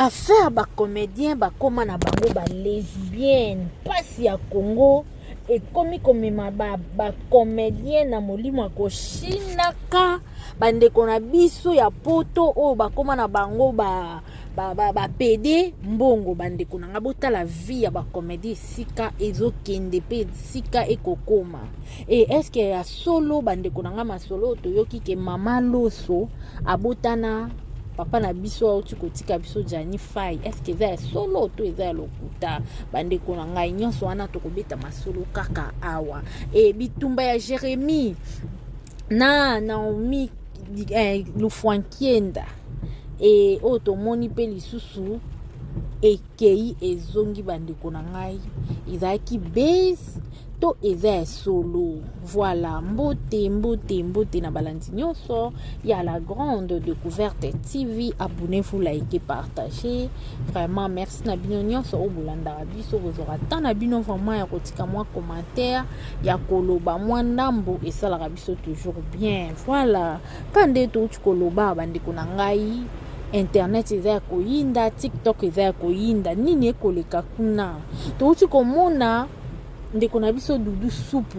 Affaire ba comediens bakoma na bango ba lesbiennes, pasi ya Congo ekomi komema ba, ba comediens na molimo ya koshinaka bandeko na biso ya poto oyo bakoma na bango ba ba, ba, ba pede mbongo. Bandeko na nga, botala vie ya bacomédie esika ezokende mpe esika ekokoma. E eske ya solo, bandeko na nga, masolo oyo toyoki ke mama Loso abotana papa na biso auti kotika biso Jani Fai, eske eza ya solo to eza ya lokuta? Bandeko na ngai, nyonso wana tokobeta masolo kaka awa. E bitumba ya Jérémie na Naomi Lufwankienda e oyo tomoni mpe lisusu ekei ezongi, bandeko na ngai, ezalaki base to eza ya solo? Voilà, mbote, mbote, mbote na balandi nyonso ya La Grande Découverte TV. Abonnez-vous, likez, partagez. Vraiment merci na bino nyonso oyo bolandaka biso, bozwaka temps na bino vraiment ya kotika mwa commentaire, ya koloba mwa ndambo, esalaka biso toujours bien. Voilà, ka nde touti koloba, bandeko na ngai, internet eza ya koyinda, TikTok eza ya koyinda. Nini ekoleka kuna? Touti komona ndeko na biso Dudu Supu,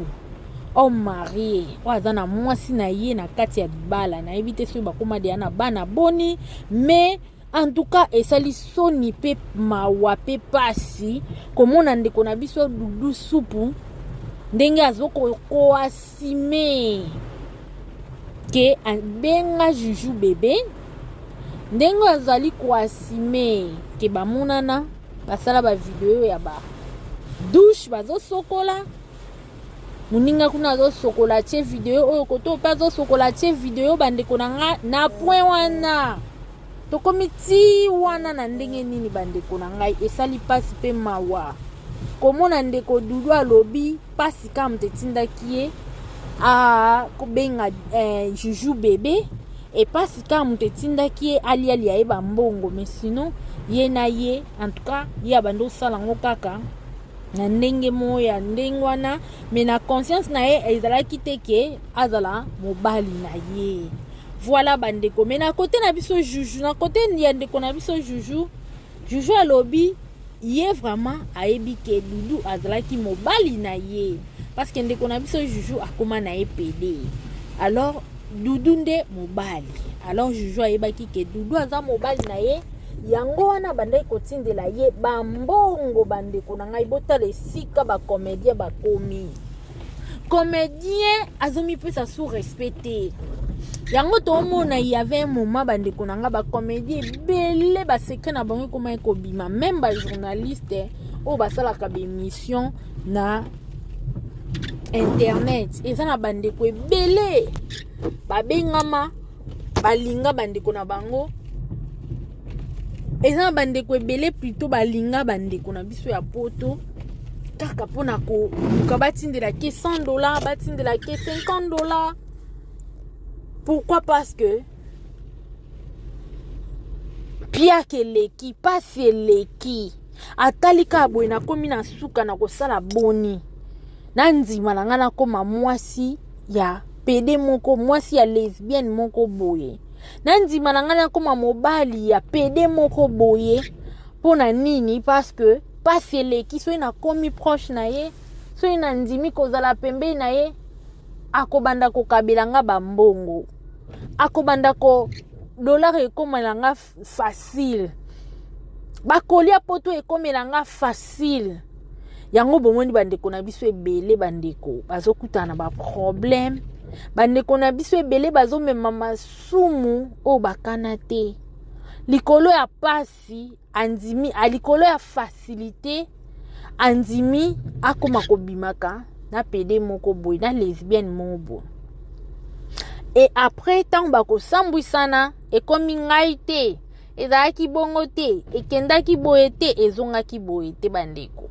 homme marié oyo aza na mwasi na ye na kati ya libala. Nayebi te soki bakóma deya na bana boni, mais en tout cas esali soni mpe mawa mpe pasi komona ndeko na biso Dudu Supu ndenge azokoassumer ke abenga Juju bébé, ndenge azali koassumer ke bamonana, basala bavideo ya ba douche, bazosokola, moninga kuna azosokola, atie video oyo, koto mpe azosokola, atie video. Bandeko na nga, na point wana tokomi ti wana na ndenge nini? Bandeko na ngai, esali mpasi mpe mawa komona ndeko Dudu alobi mpasi kaka moto etindaki ye akobenga Juju bébé, epasi kaka moto etindaki ye alialia ye bambongo. Mais sinon ye na ye, en tout cas ye abandi osala yango kaka na ndenge moko ya ndenge wana, mais na conscience na ye ezalaki te ke azala mobali na ye. Voilà, bandeko. Mais na côté na biso Juju, na côté ya ndeko na biso Juju, Juju alobi ye vraiment ayebi ke Dudu azalaki mobali na ye, parce que ndeko na biso Juju akóma na ye pédé, alors Dudu nde mobali. Alors Juju ayebaki ke Dudu aza mobali na ye, yango wana bandaki kotindela ye bambongo. Bandeko na ngai, botala esika bacomédien bakomi. Comédien azomipesa sous respect te. Yango toomona, y avait un moment, bandeko na nga, bacomédien ebele basecret na bango ekoma ekobima, même bajournaliste oyo basalaka baémission na internet. Eza na bandeko ebele babengama, balinga bandeko na bango. Eza na bandeko ebele plutôt balinga bandeko na biso ya poto kaka mpona koluka batindelaki 100 $, batindelaki 50 $. Pourquoi? Parce que piaka eleki, pasi eleki. Atali kaka boye, nakomi na suka na kosala boni, na ndima na ngai nakóma mwasi ya pédé moko, mwasi ya lesbienne moko boye, na ndima na ngai nakóma mobali ya pédé moko boye. Mpo na nini? Parce que pasi eleki. Soki nakomi proche na ye, soki nandimi kozala pembeni na ye, akobanda kokabela nga bambongo, akobanda ko dollar ekomela nga facile, bakolia poto ekomela nga facile. Yango bomoni bandeko na biso ebele, bandeko bazokutana na baproblème, bandeko na biso ebele bazomema masumu oyo bakana te likolo ya pasi. Andimi likolo ya facilité, andimi akóma kobimaka na pédé moko boye, na lesbienne moko boye. E après, ntango bakosambwisana, ekomi ngai te, ezalaki bongo te, ekendaki boye te, ezongaki boye te. Bandeko,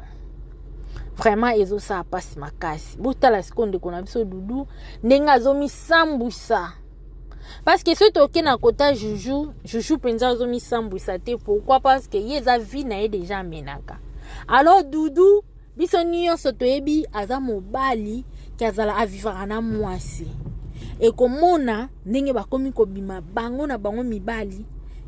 vraiment ezosala mpasi makasi. Botala sikoyo ndeko na biso Dudu ndenge azomisambwisa, parce que soki toke na kota Juju, Juju mpenza azomisambwisa te. Pourquoi? Parce que ye eza vie na ye déjà amenaka. Alors Dudu, biso nyonso toyebi aza mobali ke azala avivaka na mwasi. Ekomona ndenge bakomi kobima bango na bango mibali,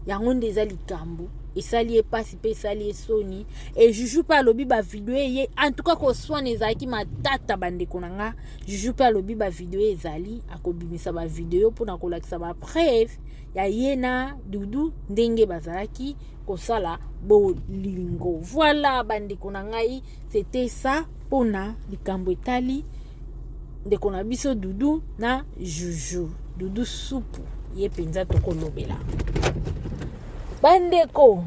yango nde eza likambo. Esali ye mpasi mpe esali ye soni. E Juju mpe alobi bavideo eye, en tout cas koswana ezalaki matata, bandeko na nga. Juju mpe alobi bavideo ezali, akobimisa bavideo mpona kolakisa bapreuve ya ye na Dudu ndenge bazalaki kosala bolingo. Voilà, bandeko na ngai, c'était ça mpona likambo etali ndeko na biso Dudu na Juju. Dudu supu ye mpenza tokolobela. Bandeko,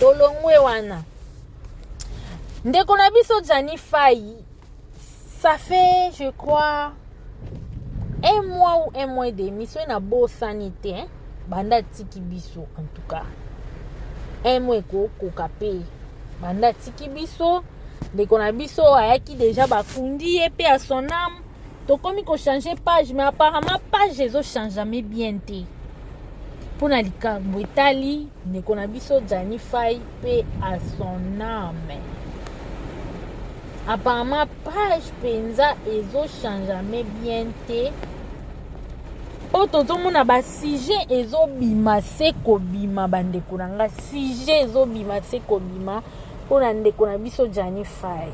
tolongwe wana. Ndeko na biso Jani Fai, ça fait, je crois, un mois ou un mois et demi, soki nabosani te, hein? Banda atiki biso, en tout cas un mois ekokoka mpe banda atiki biso. Ndeko na biso ayaki déjà, bakundi ye mpe à son âme. Tokomi kochanger page, mais apparemment page ezochangeame bien te mpona likambo etali ndeko na biso Jani Fai, mpe à son âme. Apparemment page mpenza ezochangeame bien te, mpo tozomona basujet ezobima se kobima. Bandeko na nga, sujet ezobima se kobima mpona ndeko na biso Jani Fai.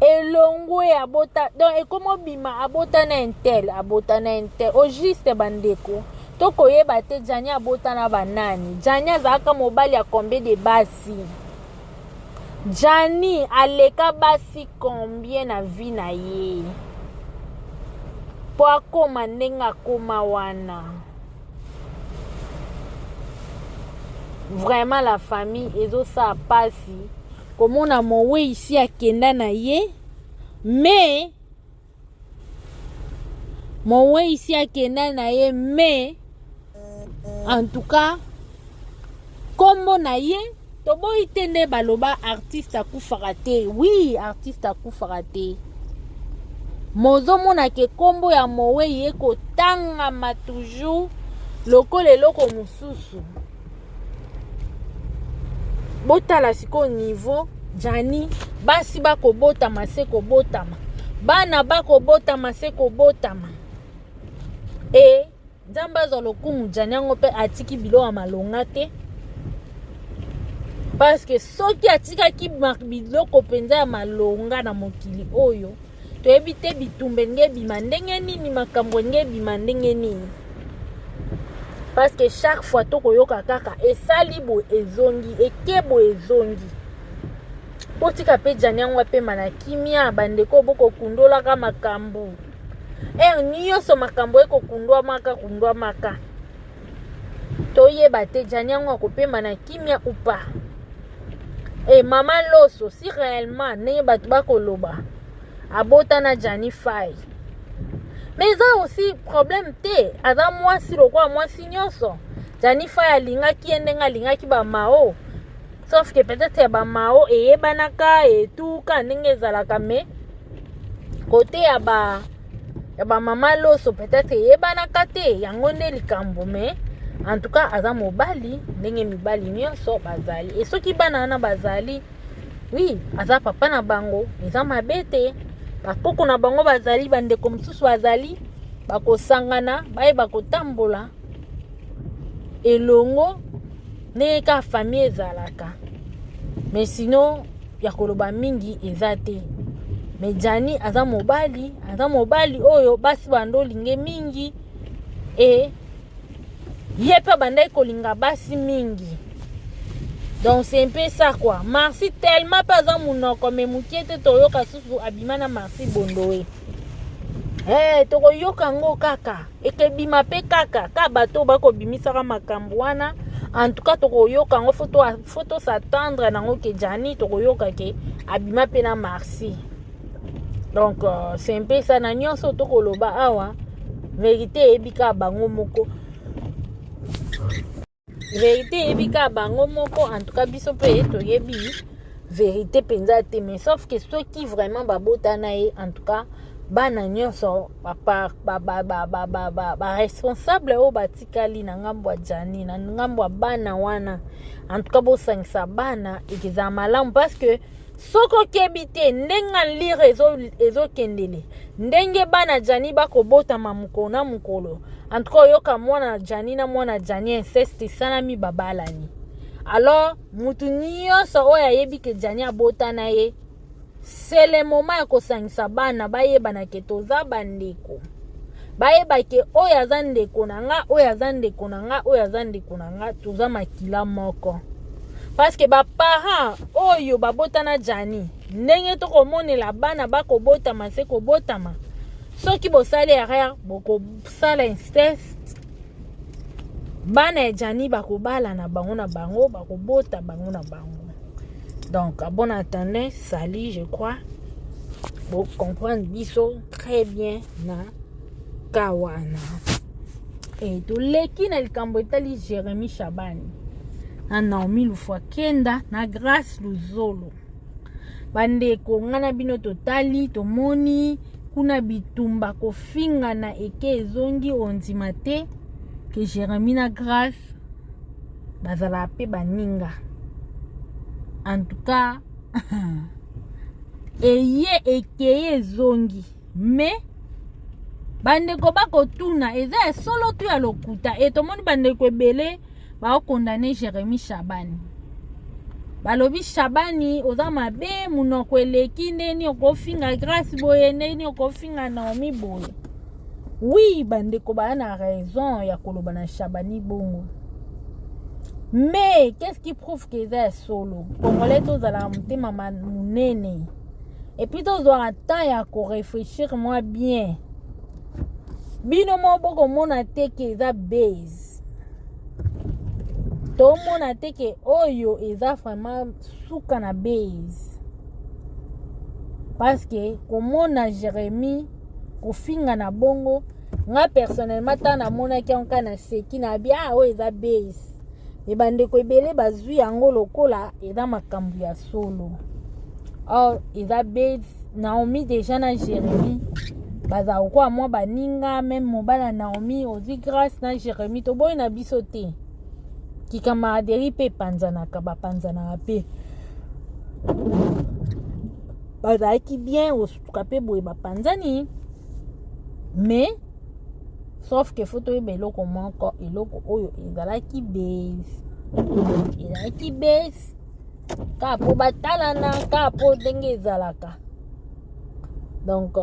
Elongwe, abota, donc ekoma obima abota na un tel, abota na un tel. Au juste, bandeko, tokoyeba te Jani abota na banani. Jani azalaka mobali ya combien de basi? Jani aleka basi combien na vie na ye mpo akóma ndenge akóma wana? Vraiment, la famille, ezosala mpasi komona mowei si akenda na ye. Mais mowei si akenda na ye, mais en tout cas nkombo na ye toboyi te. Nde baloba artiste akufaka te. Oui, artiste akufaka te. Mozomona ke nkombo ya mowei ekotangama toujours lokola eloko mosusu. Botala sikoyo niveau Jani, basi bakobotama se kobotama, bana bakobotama se kobotama. E Nzambe azwa lokumu. Jani yango mpe atiki biloko ya malonga te, parce que soki atikaki biloko mpenza ya malonga na mokili oyo, toyebi te bitumba ndenge ebima ndenge nini, makambo ndenge ebima ndenge nini, parce que chaque fois tokoyoka kaka esali boye, ezongi, eke boye, ezongi. Botika mpe Jani yango apema na kimia. Bandeko, bokokundolaka makambo heure nyonso, makambo ekokundwamaka kundwamaka. Toyeba te Jani yango akopema na kimia ou pas. E mama Loso, si réellement ndenge bato bakoloba abota na Jani Fai, mais eza aussi problème te. Aza mwasi lokola mwasi nyonso. Jani Fai alingaki ye ndenge alingaki bamao, sauf que peut-être ya bamao eyebanaka etuka ndenge ezalaka, mais côté ya bamama Loso peut-être eyebanaka te. Yango nde likambo. Mais en tout cas aza mobali ndenge mibali nyonso bazali. E soki bana wana bazali, oui, aza papa na bango, eza mabe te. Bakoko na bango bazali, bandeko mosusu bazali, bakosangana, bayeba kotambola elongo ndenge kaka famille ezalaka. Mais sinon ya koloba mingi eza te. Mais Jani aza mobali, aza mobali oyo basi bando olinge mingi, e ye mpe abandaki kolinga basi mingi. Donc c'est un peu ça, quoi. Marci tellement mpe aza monoko me mokie te. Toyoka susu abima na Marci Bondoe. Hey, tokoyoka yango kaka, ekebima mpe kaka ka bato bakobimisaka makambo wana. En tout cas tokoyoka yango, faut tos'attendre nango ke Jani, tokoyoka ke abima mpe na Marci. Donc c'est un peu ça. Na nyonso tokoloba awa, vérité eyebi kaka bango moko, vérité eyebi kaka bango moko. En tout cas biso mpe toyebi vérité mpenza te, mais sauf que soki vraiment babotana ye, en tout cas bana nyonso, baresponsable oyo batikali na ngambo ya Jani, na ngambo ya bana wana, en tout cas bosangisa bana, ekezala malamu, parce que Soki okebi te ndenge alire ezokendele, ndenge bana Jani bakobotama mokolo na mokolo, en tout cas oyoka mwana Jani na mwana Jani, inceste esalami, babalani. Alors mutu nyonso oyo ayebi ke Jani abota na ye, c'est le moment ya kosangisa bana, bayebana ke toza bandeko, bayeba ke oyo aza ndeko na nga, oyo aza ndeko na nga, oyo aza ndeko na nga, toza makila moko. Parce que baparent oyo babotana Jani, ndenge tokomonela bana bakobotama se kobotama, soki bosali erreur, bokosala inceste, bana ya Jani bakobala na bango na bango, bakobota bango na bango. Donc à bon entendeur, salut. Je crois bocomprendre biso très bien na ka wana. E toleki na likambo etali Jérémi Shabani na Naomi Lufwakenda na Grâce Luzolo. Bandeko, ngai na bino totali, tomoni kuna bitumba, kofingana eke ezongi. Ondima te ke Jérémi na Grâce bazalaka mpe baninga? En tout cas eye ekeye ezongi. Mais bandeko bakotuna, eza ya solo to ya lokuta? E tomoni bandeko ebele baokondane Jérémi Shabani, balobi: "Shabani, oza mabe, monoko eleki. Ndeni okofinga Grâce boye? Ndeni okofinga Naomi boye?" Oui, bandeko baya na raison ya koloba na Shabani bongo, mais qu'est-ce qui prouve ke eza ya solo? Congolais tozalaka motema monene et puis tozwaka temps ya koréfléchir mwa bien. Bino moko bokomona te ke eza base, tomona te ke oyo eza vraiment suka na base, parce que komona Jérémi kofinga na bongo, nga personnellement, ntango namonaki yango kaka, naseki na bi: "Ah, oyo eza base." Me bandeko ebele bazwi yango lokola eza makambo ya solo. Or eza base. Naomi déjà na Jérémi bazala kokoa mwa baninga, même mobali ya Naomi. Ozwi Grâce na Jérémi, toboyi na biso te, kicamaraderie mpe epanzanaka, bapanzanaka mpe. Bazalaki bien, osutuka mpe boye bapanzani. Mais sauf ke faut toyeba eloko moko: eloko oyo ezalaki base, ezalaki base kaka mpo batalana, kaka mpo ndenge ezalaka. Donc